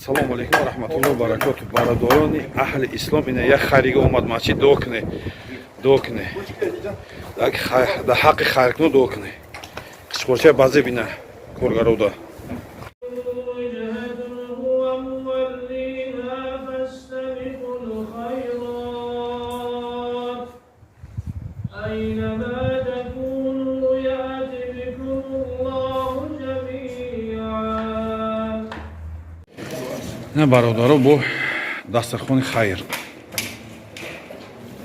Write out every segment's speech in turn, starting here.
Салому алейкум ва раҳматуллоҳи ва баракоту. Бародарони аҳли ислом, ина як хайрига омад масҷид, дуо куне, дуо куне, дар ҳаққи хайркуно дуо куне. Қичқурча баъзе бина коргарода. وجهة هو موليها فاستبقوا الخيرات أينما تكونوا يأت بكم الله جميعا. Ина, бародаро, бо дастархони хайр,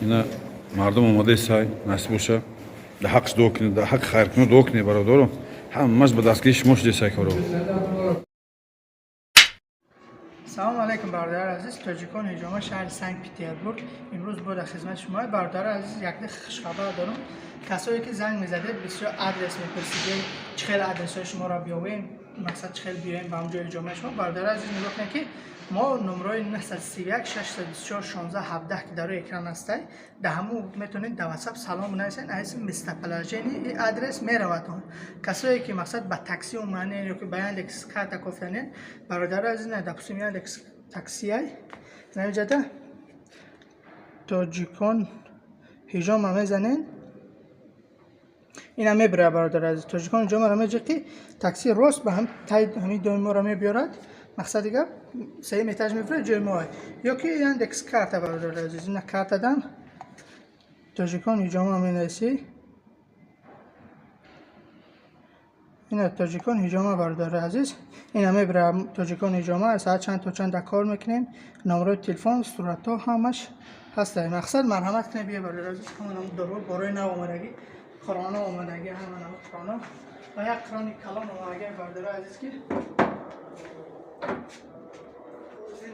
ина мардум омадаи, насиб боша, дар ҳаққш дуо кунед, дар ҳаққи хайркуно дуо кунед. Бародаро, ҳамаш ба дастгирии шумо шудесай коро. Салом алейкум, бародари азиз, тоҷикон ҳиҷома, шаҳри Санкт Петербург. Имрӯз бо дар хизмати шумо, бародари азиз, якде хушхабар дорам. Касое ки занг мезадед, бисёр адрес мепурсидед, чӣ хел адресҳои шуморо биёвем, мақсад чӣ хел биёем ба ҳамҷои ҳиҷомаи шумо. Бародари азиз, нигоҳ кунед, ки мо номрои 931 624 16 17, ки дар рӯи экран ҳастай, дар ҳамун метавонед дар WhatsApp салом бинависед, аз местоположение и адрес меравад. Он касое ки, мақсад, ба такси омаданед ё ки ба Яндекс карта кофтанед, бародари азиз, на, допустим, Яндекс таксиай навиҷада тоҷикон ҳиҷома мезанед, ина мебирояд. Бародари азиз, тоҷикон ҳиҷомаро меҷиқи, такси рост ба ҳам тай ҳамин дои моро мебиёрад. Мақсади гап, сеюм этаж мебирояд, ҷои мо. Ё ки Яндекс карта, бародари азиз, ина картадан тоҷикон ҳиҷома менависӣ, ина тоҷикон ҳиҷома. Бародари азиз, ина мебирам, тоҷикон ҳиҷома, соат чанд то чанд дар кор мекунем, номрои телефон, суратҳо ҳамаш ҳаста. Мақсад, марҳамат кунед, бия, бародари азиз. Ҳама намуд дору, борои нав омадагӣ, қуръоно омадагӣ, ҳама намуд қуръоно ва як қуръони калон омадагӣ, бародари азиз, ки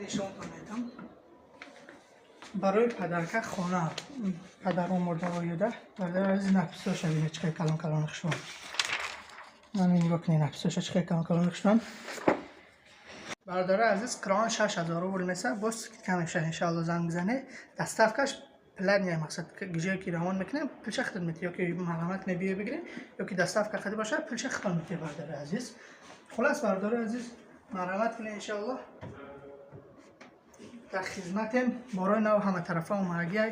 нишонтон медам барои падарка, хона падару модаро юда. Бародари азиз, нафисоша бина, чӣ хел калон калон хушвон. Ман нигоҳ кунед, нафисоша чӣ хел калон калон хушвон. Бародари азиз, қуръон 6000 рубл меса, боз кам мешавад, иншоалло. Занг бизанед, доставкаш платная. Мақсад, ҷое ки равон мекунем, пулша худат метиҳӣ, ё ки марҳамат кунед, биё бигиред, ё ки доставка хади бошад, пулша худатон метиҳӣ. Бародари азиз, хулас, бародари азиз, марҳамат кунед, иншоалло, дар хизматем. Борои нав ҳама тарафа омадагиай,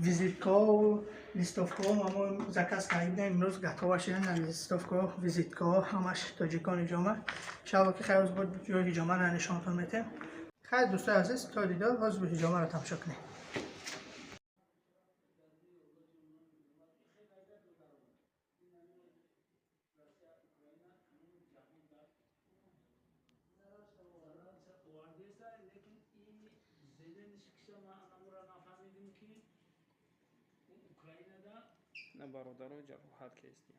визиткаҳову листовкаҳо мо заказ кардем, имрӯз готова шудан листовкаҳо, визиткаҳо, ҳамаш тоҷикон ҳиҷома. Иншоалло, ки хайр, бо ҷои ҳиҷомаро нишонтон метем. Хайр, дӯстои азиз, то дидор, боз ҳиҷомаро тамошо кунед. На, бародаро, ҷароҳат кестия.